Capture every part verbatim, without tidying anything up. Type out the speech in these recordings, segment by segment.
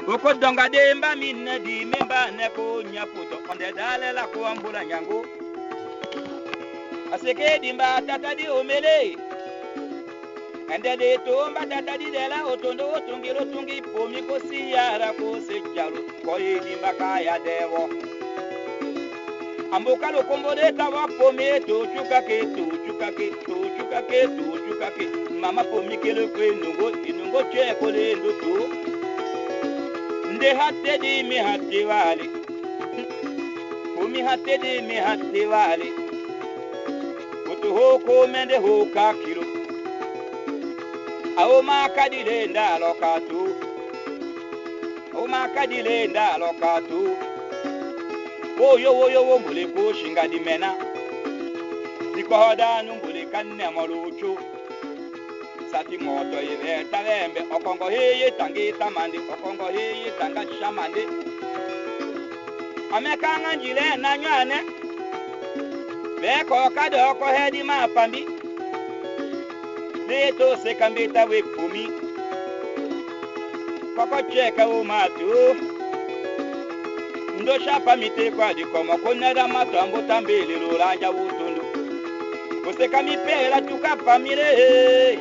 Oko donga de mba mi nne di mi mba nne ko nya puto onde dale la ko ambula nyango. Aseke di mba tata di omele. Ende de to mba tata di dela otondo otungi lo tungi pomi ko si yara ko se jalo ko ye di mba ka ya dewo. Amboka lo kombo de tawa pomi to chukake to chukake to chukake to chukake. Mama pomi kele kwe nungo inungo che ko le ndo to. Nde hatte di mi hatte wale. Pomi hatte di mi hatte wale. Oto ho ko mende ho ka kilo. Awo ma ka di le nda lo ka to. Awo ma ka di le nda lo ka to. Woyo woyo wo mbole ko shinga di mena. Di ko hoda nu mbole ka nne mo lo cho. Sati moto ive talembe okongo heye tangi tamandi okongo heye tanga shamandi. Ame kanga njile na nywane. Be ko kado ko hedi ma pambi. Be to se kambi ta we pomi. Koko cheka o matu. Ndo shapa mite kwa di komo ko nada mato ambo tambele lo lanja utundu. Kose kami pela chuka pamile.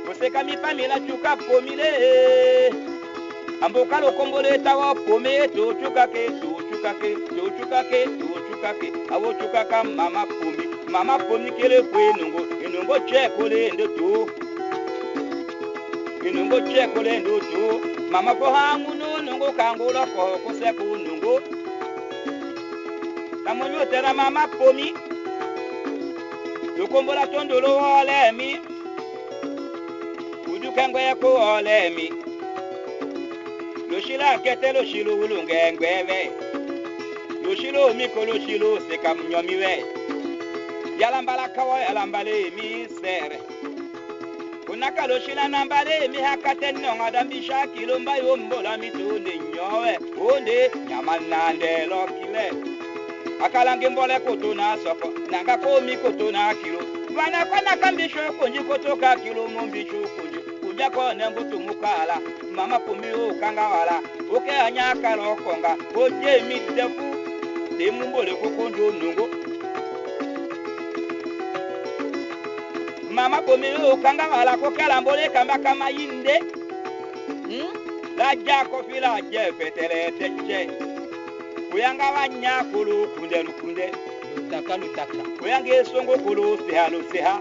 Kose kami pamila chuka pomile. Amboka lo kombo le tawa pome to chukake to chukake to chukake to chukake. Awo chukaka mama pomi. Mama pomi kele kwe nungo inungo che ko le ndo to. Inungo che ko le ndo to. Mama po hangu no nungo kangu lo ko kose ku nungo. Kamonyo tera mama pomi. Lo kombo la tondo lo ole mi. Udu kangwe ko ole mi. Lo shila kete lo shilo ulunge ngwe we. Lo shilo mi ko lo shilo se kam nyomi we. Yalambala kawa yalambale mi sere. Unaka lo shila nambale mi hakate nonga dambi shaki lo mba yo mbola mi tunde nyowe. Unde nyamanande lo kile. Akalangi mbole kutuna soko nanga komi kutuna kilo. Bana kwana kambi sho kunji kutuka kilo mumbi sho kunji. Kunja kone mbutu mukala. Mama pomi ukanga wala. Oke anya kalo konga. Oje mi defu. Te mumbole kukunju nungu. Mama pomi ukanga wala ko kala mbole kamba kama yinde. Hmm? La jako fila je fetele teche. Kuyanga wanya kulu kunde lukunde. Lutaka lutaka. Kuyanga esongo kulu seha luseha.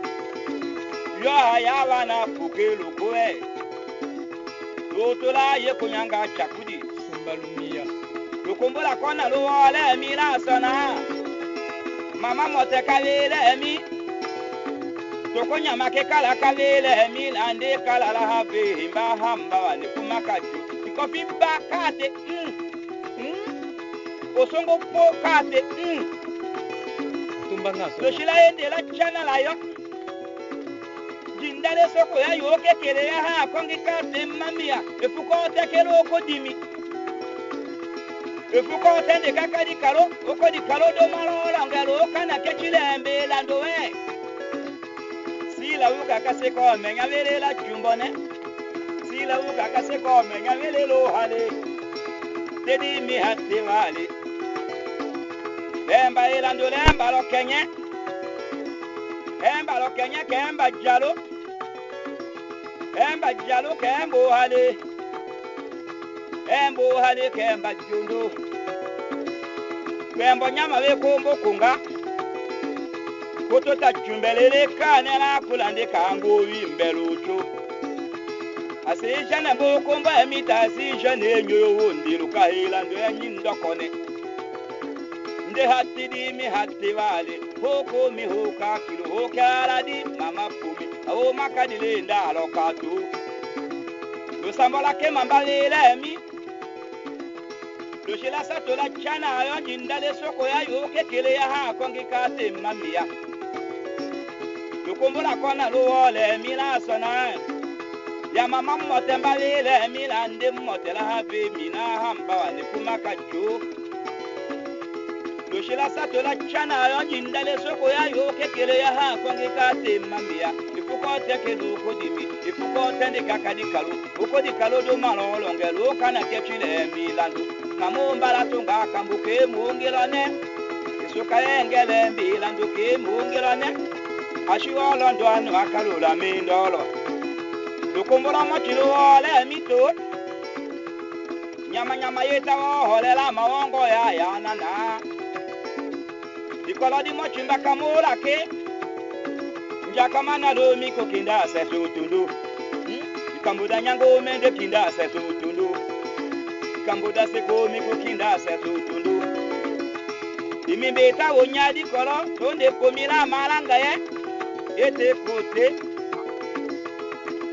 Yo haya wana puke lukue. Lutula ye kunyanga chakudi. Sumba lumiya. Lukumbula kona luwole mi la sona. Mama mote kalile mi. Toko nyama ke kala kalile mi lande kala la habe himba hamba wani kuma kaju. Iko fimba kate. Mm. Mm. Osongo po kate. Mm. Tumba nga so. Lo shila ende la chana la yo. Jindale soko ya yo kekele ya ha kongi kate mamiya. Efuko te kelo ko dimi. Efuko te nde kaka di kalo, oko di kalo do malo la ngalo kana ke chile mbe la ndo we. Sila uka kase ko menya wele la chumbone. Sila uka kase ko menya wele lo hale. Te di mi hatte wale. Lemba ila ndo lemba lo kenye. Kemba lo kenye kemba jalo. Kemba jalo kemba ohale. Kemba ohale kemba jondo. Kemba nyama we kombo kunga. Koto ta chumbelele kane la kulande kango wi mbelo cho. Asi jane mbo kombo emita asi jane nyoyo wondi luka hila ndo ya nyindo kone. Nde hatti di mi hatti wale. Hoko mi hoka kilo hoke ala di mama pomi. Awo maka di lenda alo katu. Lo sambola ke mamba lele mi. Lo shila sato la chana ayo jindale soko ya yo kekele ya ha kongi kate mamiya. Lo kombola kona lo wole mi la sona. Ya mama mote mba lele mi la nde mote la habe mi na hamba wani kuma kacho. Lo Shila sato la cana yo njindale soko ya yo kekele ya ha kongi ka te mamia. Ifuko te ke du ko dimi. Ifuko te ndi kaka di kalu. Uko di kalu du malo longe lu kana ke chile mbilandu. Mamu mbala tunga kambu ke mungilane. Isuka yengele mbilandu ke mungilane. Ashiwa londo anu akalula mindolo. Tukumbula mochilu ole mito. Nyama nyama yeta wo holela mawongo ya yanana. Ikolo di mochimba kamula ke. Njakamana lumi ko kinda se tutundu. Hmm? Ikambuda nyango mende kinda se tutundu. Ikambuda se komi ko kinda se tutundu. Imimbe ta wonya di kolo tonde komila malanga ye. Ete kote.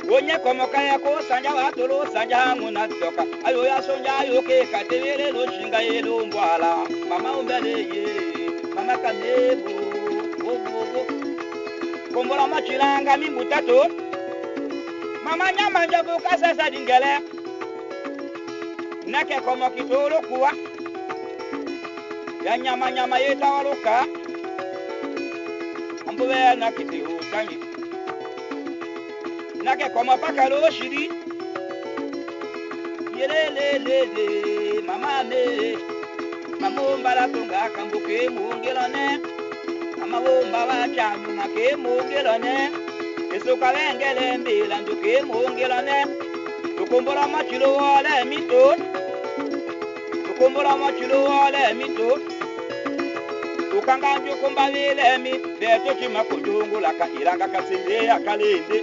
Wonye komoka ya ko sanja wa tolo sanja nguna toka. Ayo ya sonja ayo ke katewele lo shinga ye lo mbwala. Mama umbele ye. Mama kamebo. Wo, wo, wo. Kombola machilanga mimbu tato. Mama nyama njabu kasasa dingele. Nake komo kitolo kuwa. Ya nyama nyama ye tawaloka. Ambu we na kiti utangi. Nake komo paka lo shiri. Yelelelele, mama me. Mamu mbala tunga kambu ke mungilane. Mama wo mbawa chanu ma ke mungilane. Isu kalengele mbilandu ke mungilane. Tukumbula machilu wole mito. Tukumbula machilu wole mito. Tukanga njukumba wile mi. Beto chima kujungula ka ilanga kasinde ya kalinde.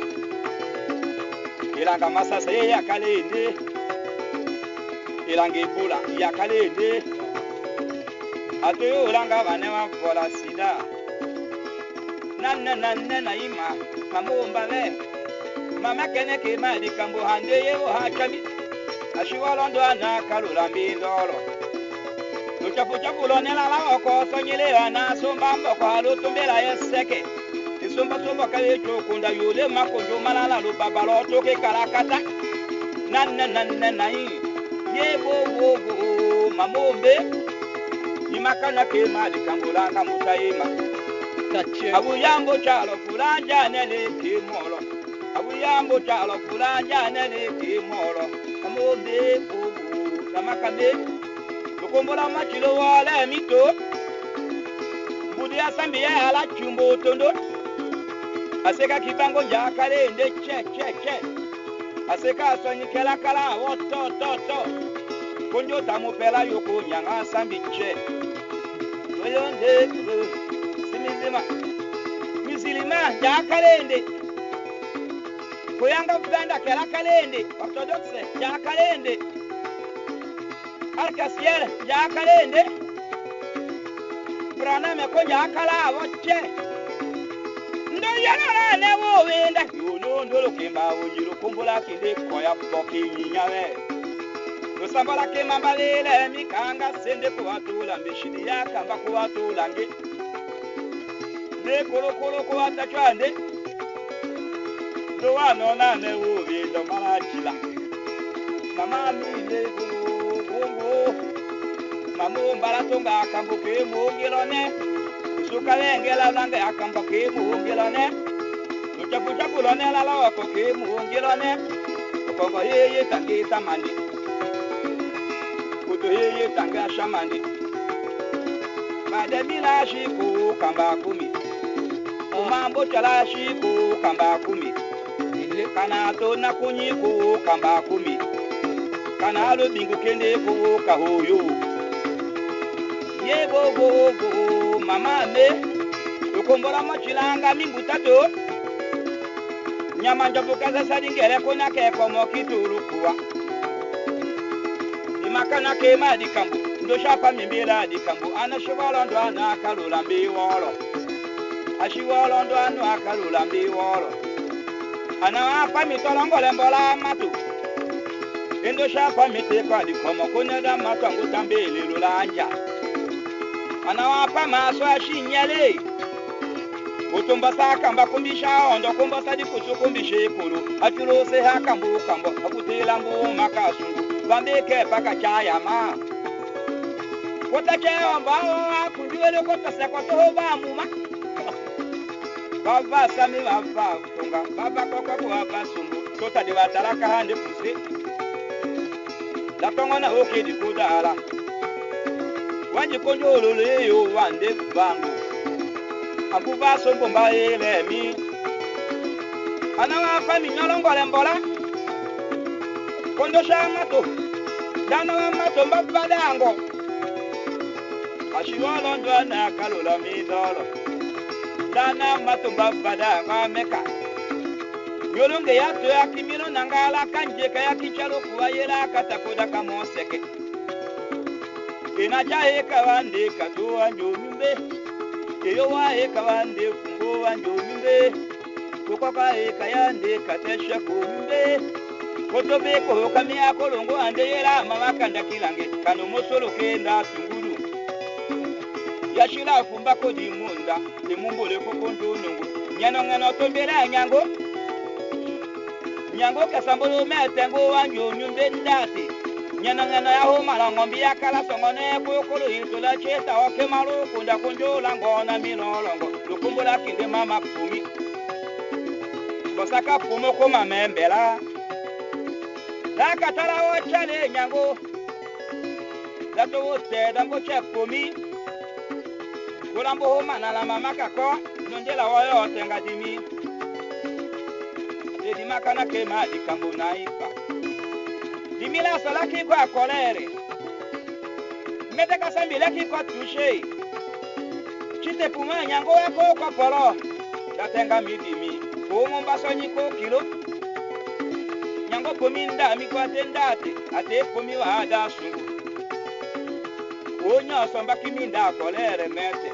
Ilanga masase ya kalinde. Ilanga ibula ya kalinde. Atu yo ulanga bane wa vola sida. Nanne nanne na ima. Mamumba le. Mama kene ke madi kambu hande ye wo ha chami. Ashiwa londo ana kalula mbindolo. Luchafu chafu lo nela la oko sonyele ana sumba mboko halu tumbela ye seke. Isumba sumba kale chukunda yule makunju malala lubaba lo tuke kalakata. Nanne nanne na i. Ye wo wo wo mamumbe. Imakana ke madi kambulanga mutaima. Kache. Abu yambo chalo kulanja nele kimolo. Abu yambo chalo kulanja nele kimolo. Amombe bubu kamakame. Tukumbula machilo wala mito. Mbudi asambi ya ala chumbo tondo. Aseka kibango nja kalende che che che. Aseka aswanyi kela kala wo to to to. Konjo tamu pela yoko nyanga sambi che. Oyonde simizima. Mizilima nja kalende. Kuyanga Uganda kela kalende. Orthodoxe nja kalende. Arkasiel nja kalende. Braname ko nja kala wo che. Ndo yala ne wo wenda. Yono ndolo kemba wo yiro kumbula kinde koya boki nyinya we. Lusambala kemamba lele mikanga sende kuwatula mbeshidi ya kamba kuwatula nge. Nde kolo kolo kuwata chwande. Ndo wano nane wo wenda mala chila. Mama mi nde go go go. Mamu mbala tunga kambu ke mungilone. Suka wengela nanga ya kambu ke mungilone. Luchafu chafu lone lala wako ke mungilone. Kongo yeye tangi tamandi. Kutu yeye tangi ashamandi. Mademila shiku kamba kumi. Umambo chala shiku kamba kumi. Kana tona kunyi ku kamba kumi. Kana lubingu kende ku kahoyo. Ye go go go mama me. Tukumbula machilanga mimbu tato. Nyama njabu kaza sadi ngele kona ke komo kitulu kuwa. Imakana ke madi kambu. Ndo shapa mimbila di kambu. Ana shibalo ndo ana kalula mbi wolo. Ashiwolo ndo anu akalula mbi wolo. Ana wapa mi tolongole mbola matu. Endo shapa mi teko adikomo kuneda matu angu tambili lulanja. Ana wapa maso ashinyele. Utumba sa kamba kumbisha ondo kumba sa dikusu kumbisha ikulu. Achuluse ha kambu kambo akutila mbu makasungu. Bambike paka chayama. Kota kɛ ɔmba wa kunju wele kota sɛ kota ho ba muma. Bava sami bava tonga bava koko ko bava sumbu. Tota de batala ka hande puse. La tongo na oke di kuda ala. Wanji konjo olole yo wande bango. Aku ba sombo mba ele mi. Ana wa pa mi nyolo ngole mbola. Kondo sha mato. Dana wa mato mba badango. Ashiwolo ndo ana kalola mi dolo. Dana mato mba badango meka. Nyolo nge ya to ya kimilo nangala kanje ka ya kichalo kuwa yela kata koda ka moseke. Ena ja eka wande kato wanjo nyumbe. Eyo wa eka wande fungo wanjo nyumbe. Koko ka eka yande katesha ko nyumbe. Koto be ko kami akolongo ande yela mama kanda kilange. Kano mosolo kenda tungulu. Yashila fumba ko di munda. Ni mumbole ko konto nongo. Nyano ngano tombela nyango. Nyango kasambolo mete ngo wanjo nyumbe ndate. Nyana ngana ya ho mala ngombi ya kala songo ne kokolo itola cheta oke malu kunda kunjo lango na mino longo. Lukumbula kinde mama kumi. Kosaka pumo ko mamembela. La katala o chale nyango. Dato wote dambo che kumi. Kulambo ho mana la mama kako, nonde la woyo tenga dimi. Te dima kana ke ma di kambo na ipa. Dimi la sala ki kwa kolere. Mete ka sambi la ki kwa tushe. Chite puma nyango ya ko kwa polo. Da tenga mi dimi. Ko mo mba sonyi ko kilo. Nyango pumi nda mi kwa te ndate. Ate pumi wa ada sungu. Onyo somba kimi nda kolere mete.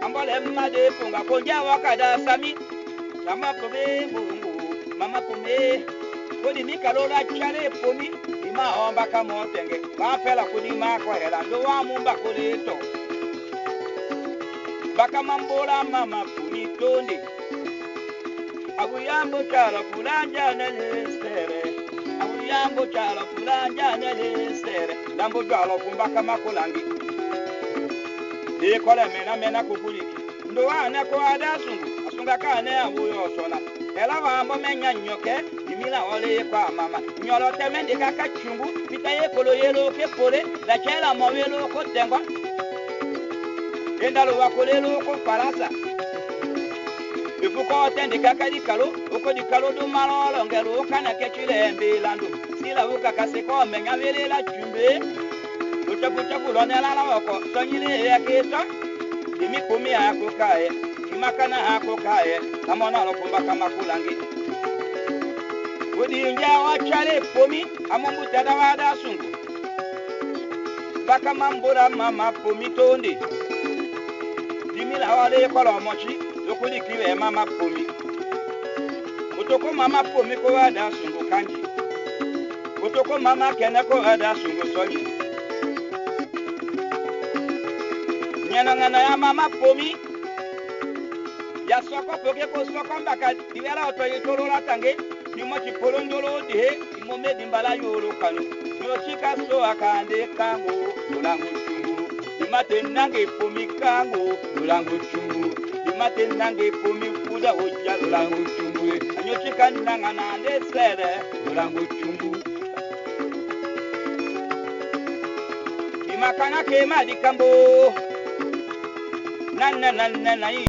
Ambole mma de punga konja wakada sami. Mama pume bungu, mama pume. Kodi mi kalola chale pumi, ima omba ka motenge. Wa fela kodi ma ko hela ndo wa mumba kodi to. Baka mambola mama pumi tonde. Abuyambo chalo kulanja nele sere. Abuyambo chalo kulanja nele sere. Lambo jalo kumba kama kulangi. Ikole mena mena kukuliki. Ndo wane ko ada sungu. Asunga kane abuyo sona. Ela wambo menya nyoke. Imila ole kwa mama. Nyolo temendi kaka chungu. Pita ye kolo yelo ke pole. La chela mo yelo ko tengwa. Enda lo wa kolo yelo ko palasa. Ifu ko tende kaka di kalo, oko di kalo du malolo ngelu kana ke chile mbi landu. Sila uka kasi ko menya wele la chumbe. Uchafu chafu lo ne la la oko, sonyile ya kita. Dimi kumi ako kae, imakana ako kae, kamono lo kumba kama kulangi. Kodi nja wa chale pumi, amumbu tada wa da sungu. Baka mambura mama pumi tondi. Dimi la wale kolo mochi, yokuli kiwe mama pumi. Kotoko mama pumi ko ada sungu kanji. Kotoko mama kene ko ada sungu sonyi. Nyana ngana ya mama pumi. Ya soko poke ko soko mbaka diwela oto yitolola tange. Dimo ti polondolo dihe. Mo me dimbala yolo kanu. Yo chika so akande kango, lulangu chungu. Dimate nange pumi kango, lulangu chungu. Dimate nange pumi kuda oja, lulangu chungu. Anyo chika nanga nande sere, lulangu chungu. Dimakana kema dikambo. Nanna nanna nai.